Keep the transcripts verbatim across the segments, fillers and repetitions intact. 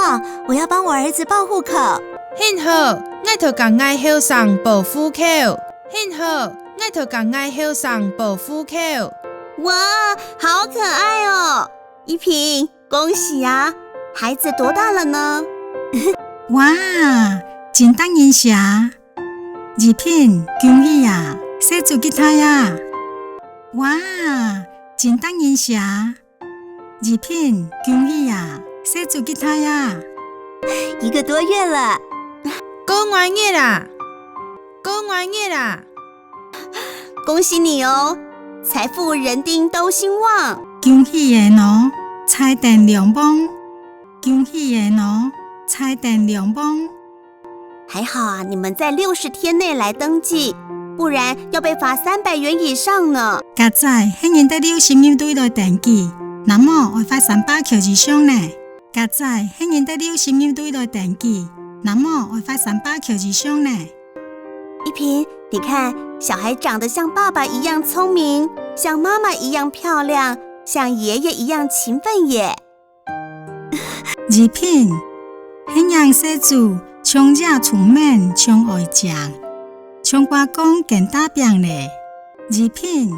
啊，我要帮我儿子报户口。很好，𠊎就共𠊎後生报户口。很好，𠊎就共𠊎後生报户口。哇，好可爱哦！依萍，恭喜啊！孩子多大了呢？哇，真得人惜！依萍，恭喜啊，細子幾大啊？哇，真得人惜！ 依萍，恭喜啊，細子幾大啊？一个多月了。過月啊，過月啊。恭喜你哦，財富人丁都興旺。恭喜你哦，財丁兩旺。恭喜你哦，財丁兩旺。 还好啊，你们在六十天内来登记，不然要被罚三百元以上呢。佳哉係你在六十日內來登记，若無愛罰三百箍以上呢。佳哉係你在六十日內來登记，若無愛罰三百箍以上呢。依萍，你看，小孩长得像爸爸一样聪明，像妈妈一样漂亮，像爷爷一样勤奋耶。 依萍，係若細子像爺聰明像哀靚，像阿公更打拚咧。依萍，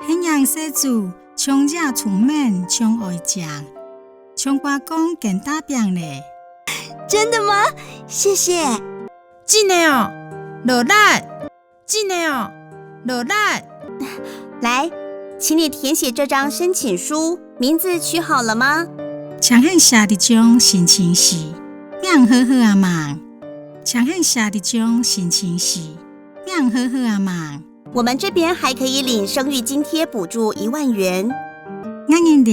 係若細子像爺聰明像哀靚，像阿公更打拚咧。真的嗎？謝謝。真个哦，勞力。 真个哦，勞力。来，请你填写这张申请书，名字取好了吗？請你寫這張申請書，名號好啊吂？請你寫這張申請書，名號好啊吂？我们这边还可以领生育津贴补助一万元。𠊎人這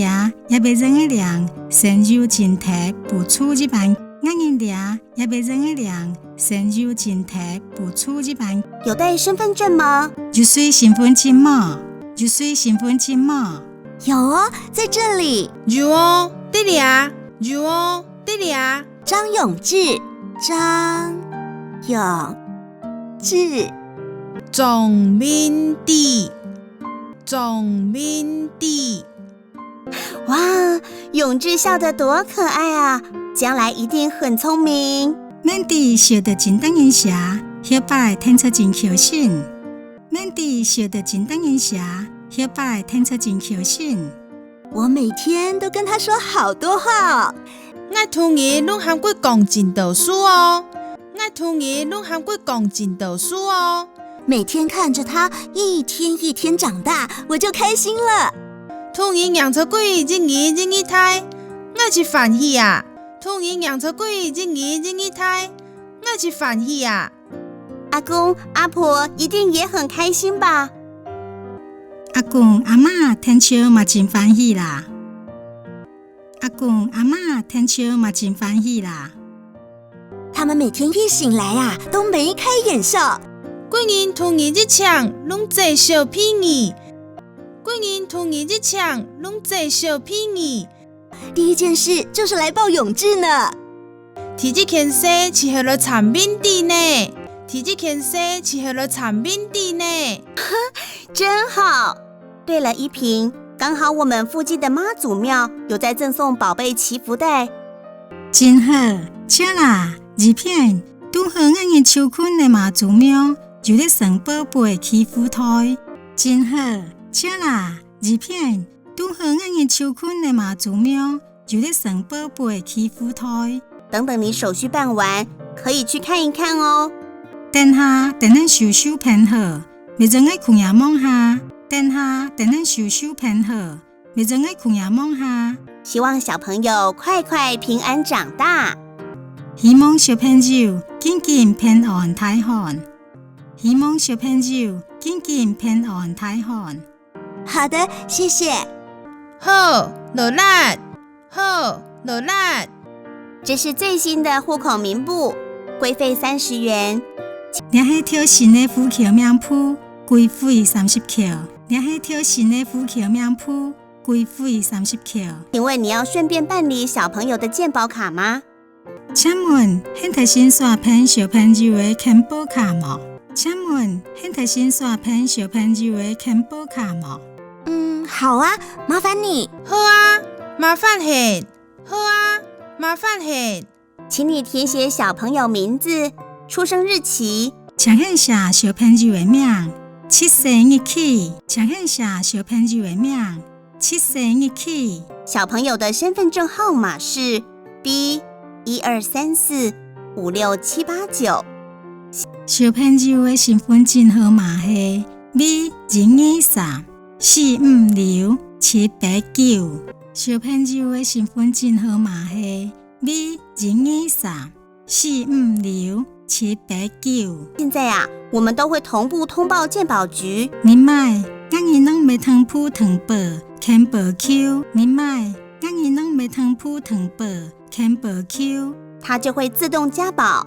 也會用得領生育津貼補助一萬。𠊎人這 也會用得領生育津貼補助一萬。有帶身份证吗？有帶身份證無？有帶身份證無？有哦，在这里。有哦，在這啊，有哦，在這啊。张永志，张永志。张明志，张明志。 哇，永志笑得多可爱啊！将来一定很聪明。明志笑得真得人惜，後擺定著真巧心。明志笑得真得人惜，後擺定著真巧心。我每天都跟他说好多话哦。𠊎逐日攏喊佢講真多事哦。𠊎逐日攏喊佢講真多事哦。 每天看着他一天一天长大，我就开心了。逐日䀴著佢一日一日大，𠊎就歡喜啊！逐日䀴著佢一日一日大，𠊎就歡喜啊！阿公阿婆一定也很开心吧？阿公阿嬤定著嘛真歡喜啦！阿公阿嬤定著嘛真歡喜啦！ 他们每天一醒来啊，都眉开眼笑。佢人逐日一醒，攏嘴笑鼻耳。佢人逐日一醒，攏嘴笑鼻耳。第一件事就是来抱永志呢。第一件事就係來摻明志呢。第一件事就係來摻明志呢。真好。 对了，依萍，刚好我们附近的妈祖庙有在赠送宝贝祈福袋。真好，巧啦，依萍，堵好𠊎人就近个媽祖廟有咧送寶貝祈福袋。真好，巧啦，依萍，堵好𠊎人就近个媽祖廟有咧送寶貝祈福袋。等等你手续办完，可以去看一看哦。等下，等𠊎手续辦好， 乜做𠊎去遐望下。等下，等𠊎手續辦好，乜做𠊎去遐望下。希望小朋友快快平安长大。希望小朋友緊緊平安大漢。希望小朋友緊緊平安大漢。好的，谢谢。好，勞力。 好，勞力。这是最新的户口名簿，规费三十元。這係最新个戶口名簿，規費三十箍。這係最新个戶口名簿，規費三十箍。请问你要顺便办理小朋友的健保卡吗？请问，你係順續辦小朋友个健保卡無？请问，你係順續辦小朋友个健保卡無？嗯，好啊，麻烦你。好啊，麻烦你。 好啊，麻煩你。請你填寫小朋友名字、出生日期。請你寫小朋友个名、出生日期。請你寫小朋友个名、出生日期。小朋友的身份证号码是 B 一二三四五六七八九。小朋友个身份證號碼係 B 一二三四五六七八九。小朋友个身份證號碼係 B 一二三四五六七八九。現在啊，我們都會同步通報健保局。這擺，𠊎等乜同步通報健保局。這擺，𠊎等乜同步通報健保局。它就會自動加保。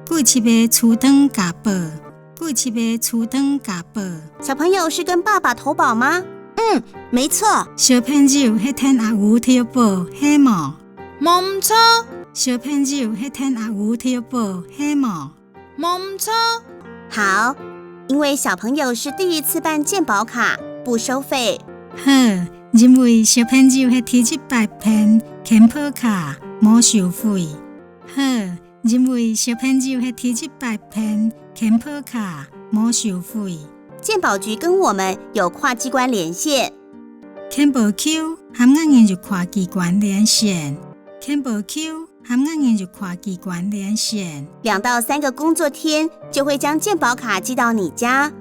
佢就會自動加保。佢就會自動加保。小朋友是跟爸爸投保嗎？嗯，沒錯。小朋友係同阿母投保，係無？無毋著。小朋友係同阿母投保，係無？無毋著。好，因為小朋友是第一次辦健保卡，不收費。好，因為小朋友係第一擺辦健保卡，無收費。好，因為小朋友係第一擺辦健保卡，無收費。健保局跟我們有跨機關連線。健保局和𠊎等有跨機關連線。健保局和𠊎等有跨機關連線。兩到三個工作天就會將健保卡寄到你家。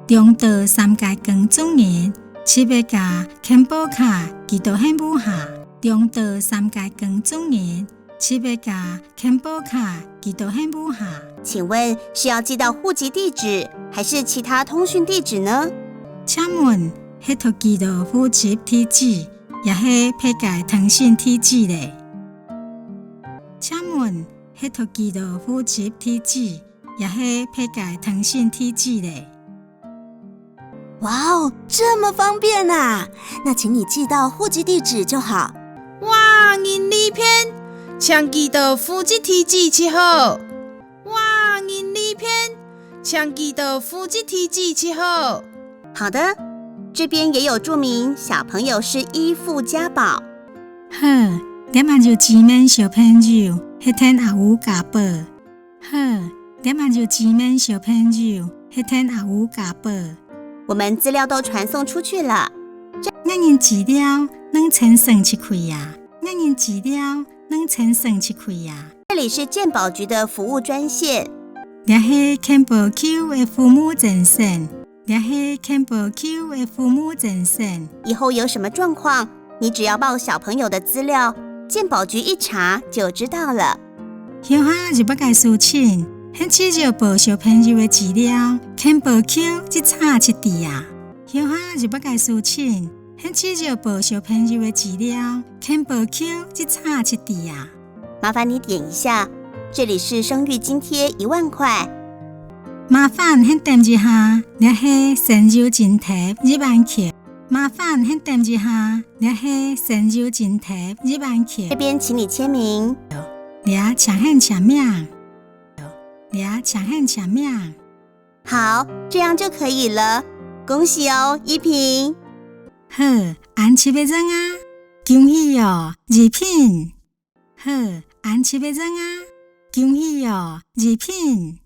兩到三個工作日，就會將健保卡寄到你屋下。兩到三個工作日，就會將健保卡寄到你屋下。請問是要寄到戶籍地址，還是其他通訊地址呢？請問係愛寄到戶籍地址，也係別个通訊地址咧？請問係愛寄到戶籍地址，也係別个通訊地址咧？哇哦，這麼方便啊！那請你寄到戶籍地址就好。哇，恁利便，請寄到戶籍地址就好。哇，恁利便，請寄到戶籍地址就好。好的，這邊也有註明小朋友是依附加保。好，這下有註明小朋友係同阿母加保。好，這下有註明小朋友係同阿母加保。我們資料都傳送出去了。𠊎等資料攏傳送出去啊！𠊎等資料攏傳送出去啊！這裡是健保局的服務專線。這係健保局个服務專線。這係健保局个服務專線。以後有什麼狀況，你只要報小朋友的資料，健保局一查就知道了。後下有麼个事情，你只要報小朋友个資料，健保局一查就知啊。後下有麼个事情，你只要報小朋友个資料，健保局一查就知啊。麻煩你點一下，這裡是生育津貼一萬塊。麻煩你點一下，這係生育津貼一萬塊。麻煩你點一下，這係生育津貼一萬塊。這邊請你簽名。這請你簽名。這請你簽名。好，這樣就可以了。恭喜哦，依萍。好，恁就會成啊！恭喜哦，依萍。好，恁就會成啊！恭喜哦，依萍。